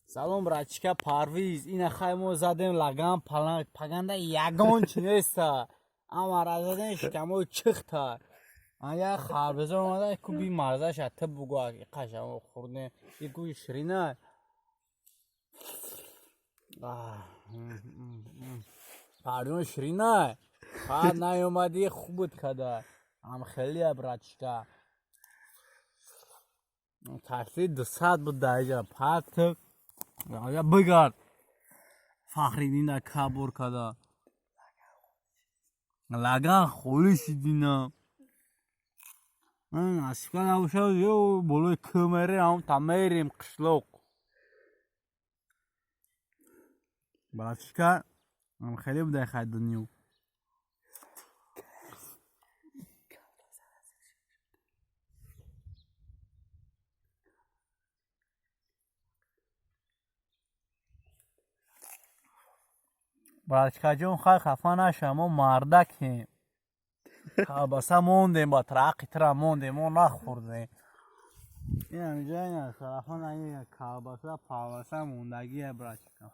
Салом, братчика Парвиз. Ина хай, мо задем лаган паганда, ягон чи неста. Амара задем, шикамои чихта. Я харбеза омада ку, би марзаша ты бугу, қаша хурдем. Ику ширина. Пардон, ширина. Фақат наёмадӣ, хуб буд када. Ам хелия, братчика. Такси 200 буд дар иҷа. Пат я бигард. Фахриддина кабур када. Лаган холӣ шидина. Насибка набошад, ё болои кӯ мерем, та мерем қишлоқ. Братчика, хеле будай хай дунё. Братчикаҷон, хай, хафа наша, мо мардакем. Колбаса мондем, ба трақи тра мондем, мо нахӯрдем. Инамиҷа ина хафа на, колбаса палбаса мондагия, братчика.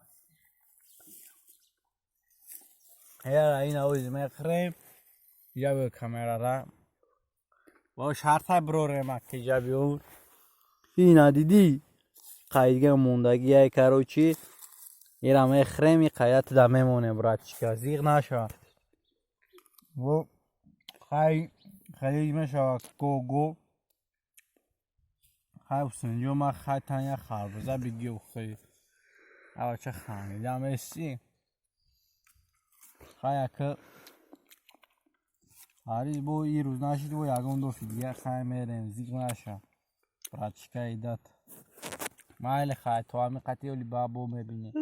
Яра, ина ози мехӯрем. Иҷа биё камерара. Бо шарта бирорем, акиҷа биё. Ина дидӣ? Қайдига мондагия, короче. Ира мехӯрем, и қайдат да мемонем, братчика. Зиғ наша. Во хай хеле мешава го-го. Хай, Ҳусейнҷон, ман хай таня харбуза бигӣ хӯрӣ. Авача хандидам эсӣ. Хай, ака ҳариз бо ин рӯз нашид, бо ягон дофи дигар хай мерем, зиғ наша. Братчика, идат. Майли, хай, то ҳамин қатъи оли ба бо мебинем.